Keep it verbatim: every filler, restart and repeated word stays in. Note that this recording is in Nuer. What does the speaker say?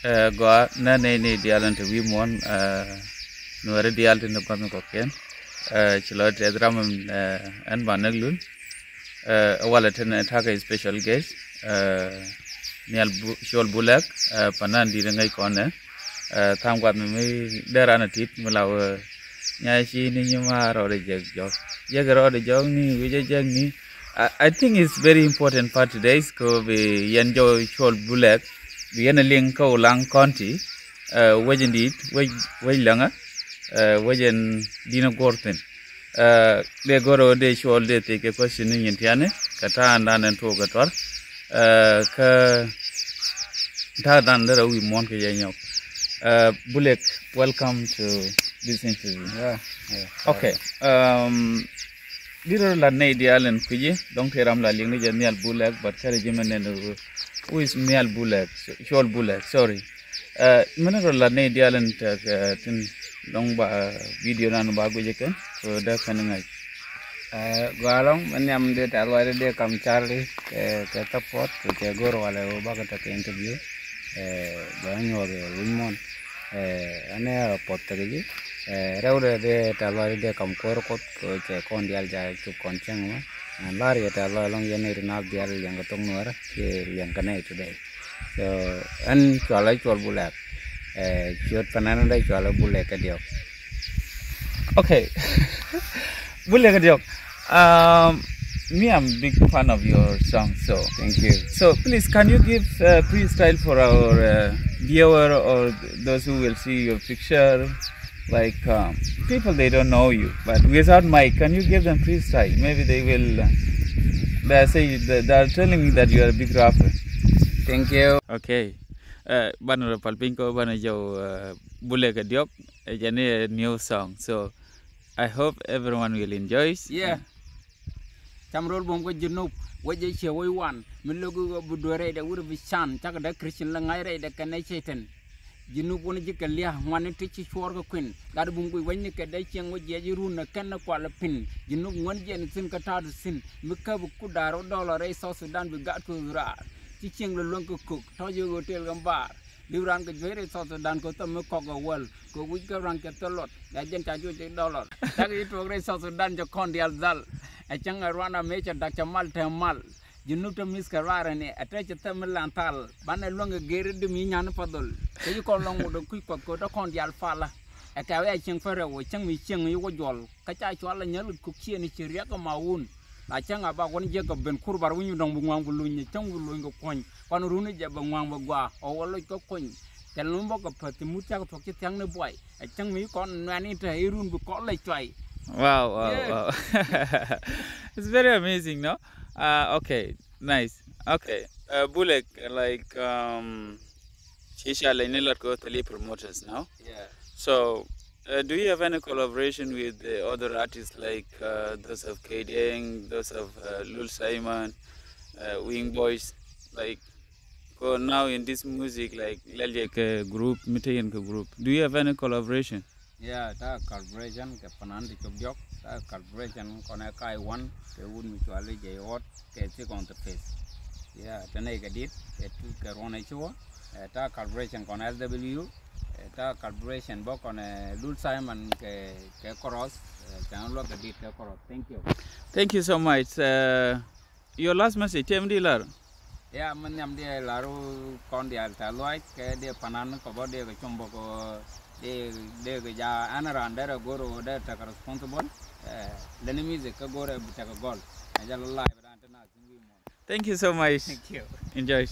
Ɛ gɔaa, nɛ nɛy ni diaal in te wi̱i̱ muɔ̱ɔ̱n, ɛ, Nuɛɛri diaal tin te gua̱th ni kɔ̱kiɛn. Ɛ, ci lɔ tɛth ram ɛn, ɛ, ɛn ba näk lun. Ɛ, ɛ walɛ tin ɛ ta̱kɛ special guest, ɛ, Nhial Bu-, Cuɔl Bulɛk, ɛ, panan di̱t ŋäc kɔn ɛ. Ɛ, tha̱a̱ŋ gua̱th mi, mi dee ran a tit mi la wee nya̱a̱ ci ni nyi ma rɔɔdɛ jek jɔk. Jek rɔɔdɛ jɔk ni wi̱cɛ jek ni. I, I think it's very important part today, ko bi yɛn jɔw Cuɔl Bulɛk, bi yɛn a liŋ kä Ulaŋ County, ɛ, wec in di̱i̱t, wec, wec läŋä, ɛ, wec in di̱n a guɔ̱r thi̱n. Ɛ, dee go̱r ɣöö dee Cuɔl dee thiec kɛ question ni nyin tiani, kɛ ta̱a̱ dan ɛn tuɔɔk kɛ tuar. Ɛ, kä ta̱a̱ dan derɛ wi̱i̱ muɔ̱ɔ̱n kɛ yɛ nyɔk. Ɛ, Bulɛk, welcome to this interview. Yeah, yeah. Okay. Um, Di rɔ la nɛy diaal in kui̱ci, dɔ̱ŋ tëë ram la liŋ ni jɛ Nhial Bulɛk, but kärɛ ji̱ mɛ nɛn, who is Nhial Bulɛk? Cuɔl Bulɛk, sorry. Ɛ, mɛn rɔ la nɛy diaal in tɛk, ɛ, tin dɔ̱ŋ ba video nan ba guic kɛn, so dee kɛn ŋa̱c. Ɛ, gɔaa ɛlɔ̱ŋ, mɛ nhiam dee tɛ̈th lɔcdä dee kam car di, kɛ, kɛ support, kɛ go̱r walɛ wä bakɛ tekɛ interview. Ɛ, bɛ nyuɔth wi̱c muɔ̱n. Ɛ, ɛn ɛ puɔth tekɛ ji̱. Ɛ, rɛwdɛ dee tɛ̈th lɔcdä dee kam kuäär Kuoth, kɛ cɛ kɔn diaal ca cop kɔn cäŋ mɛ. Ɛn lar yɛ tɛ̈th lɔc ɛlɔ̱ŋ yɛn nɛy ti naath diaal liɛŋkɛ thok Nuäärä, kiɛ liɛŋkɛ nɛy today. So, ɛn cualɛ Cuɔl Bulɛk. Ɛ, ciöt panɛn dee cualɛ Bulɛk kɛ diɔk. Okay. Bulɛk kɛ diɔk. Um, me, I'm a big fan of your song, so. Thank you. So, please, can you give, uh, freestyle for our, uh, viewer or those who will see your picture? Like, um, people, they don't know you, but without mic, can you give them freestyle? Maybe they will, uh, they say, they, they are telling me that you are a big rapper. Thank you. Okay. Uh, banɛ rɔ pal piny kɔ, banɛ jɔw, uh, Bulɛk kɛ diɔk, ɛ jɛn i̱ new song. So, I hope everyone will enjoy it. Yeah. Cam rol bum kä Junub, wec jɛ ciɛ wec wan, mi lo̱k i̱ ɣöö bi dueer rɛydɛ wut bi can, cakɛ dee Christian lɛ ŋa̱c rɛydɛ kɛnɛ Cɛytan. Junub wun ji̱ kɛ lia̱a̱, ŋuani ti ci cuɔɔr kɛ kui̱n, gat bum guic wecni kɛ dee cieŋ wec jiɛc irun ɛ kɛn ɛ kual ɛ pi̱n. Junub ŋuän jiɛn thi̱n kä ta̱a̱t thi̱n, mi käp i̱ ku da̱a̱r wä dɔlɔ rɛy South Sudan bi gat kuth raar. Ci cieŋ lɛ luäŋ kɛ kök, tɔ̱ ji̱ ɣöö tëël kɛ baar. Li̱w raan kɛ juey rɛy South Sudan kɛ thɔm mi kɔk ɛ wäl, kɛ wi̱c kɛ raan kɛ thil luɔt, la jɛn ca juɔc cɛ dɔlɔr. Cakɛ ci tuɔɔk rɛy South Sudan cɛ kɔn diaal dhal. Ɛ cäŋ ɛ ruan amec cɛ dak cɛ mal te mal. Junub te mi̱th kɛ ruaarɛ ni, ɛ te cɛ thɛm mi lan thal. Banɛ luäŋ kɛ geri di mi nyan path dhol. Kɛ ci kɔn lɔŋ wut ɛ kui̱ Kuɔth kɛ te kɔn diaal pal. Ɛ kɛ wee a cieŋ pärɛ wä cäŋ mi cieŋ i̱ wä juɔl. Kä ca cual a nyäl kɛ kuk ciëëni ci riɛk kɛ ma wun. La cäŋ a bak wän jiäk kɛ ben kur bar wi̱ny dɔ̱ŋ bi ŋuaŋ bi luny, cäŋ bi luny kɛ kuɔ̱ny. Kuan runi jɛ bɛ ŋuaŋ bɛ gua, ɔ wä loc kä kuɔ̱ny. Kɛ lum bä kɛ päth ti mut cak thuɔ̱k ci thia̱ŋ ni buay. Ɛ cäŋ mi kɔn nuɛni te irun bi kɔn lɛ cuay. Wow, wow, yeah, wow. It's very amazing, no? Uh, okay, nice. Okay. Uh, Bulɛk, like, um, ci ca lɛny ni lat kɛ thili promoters, no? Yeah. So, uh, do you have any collaboration with the other artists like, uh, those of K Deng, those of, uh, Lul Simon, uh, Wing Boys? Like, ko now in this music, like, lɛl jɛ kɛ group, mi te yɛn kɛ group. Do you have any collaboration? Yeah, ta collaboration kɛ panan ti cop diɔk. Ta collaboration kɔnɛ kai wan kɛ wut mi cuali jɛ yɔt kɛ thick on the face. Yeah, te nɛy kɛ dit kɛ tu kɛ ruɔn ɛ cuɔ. Eh, ta collaboration kɔnɛ S W. Eh, ta collaboration bä kɔnɛ Lul Simon kɛ, kɛ Koros. Eh, kɛ luɔk kɛ dit kɛ Koros. Thank you. Thank you so much. Uh, your last message, tɛm di lar. Ya, min nhiam diɛ lar kɔn diaal ta luac kɛ diɛ panan kɔ bä diɛ kɛ com bä kɔ diɛ, diɛ kɛ ja an ran derɛ gor wä derɛ tekɛ responsible. Eh, leni music kɛ gor ɛ bi tekɛ gɔl. Ɛ jɛ la live dan te na sin wi mɔ. Thank you so much. Thank you. Enjoy.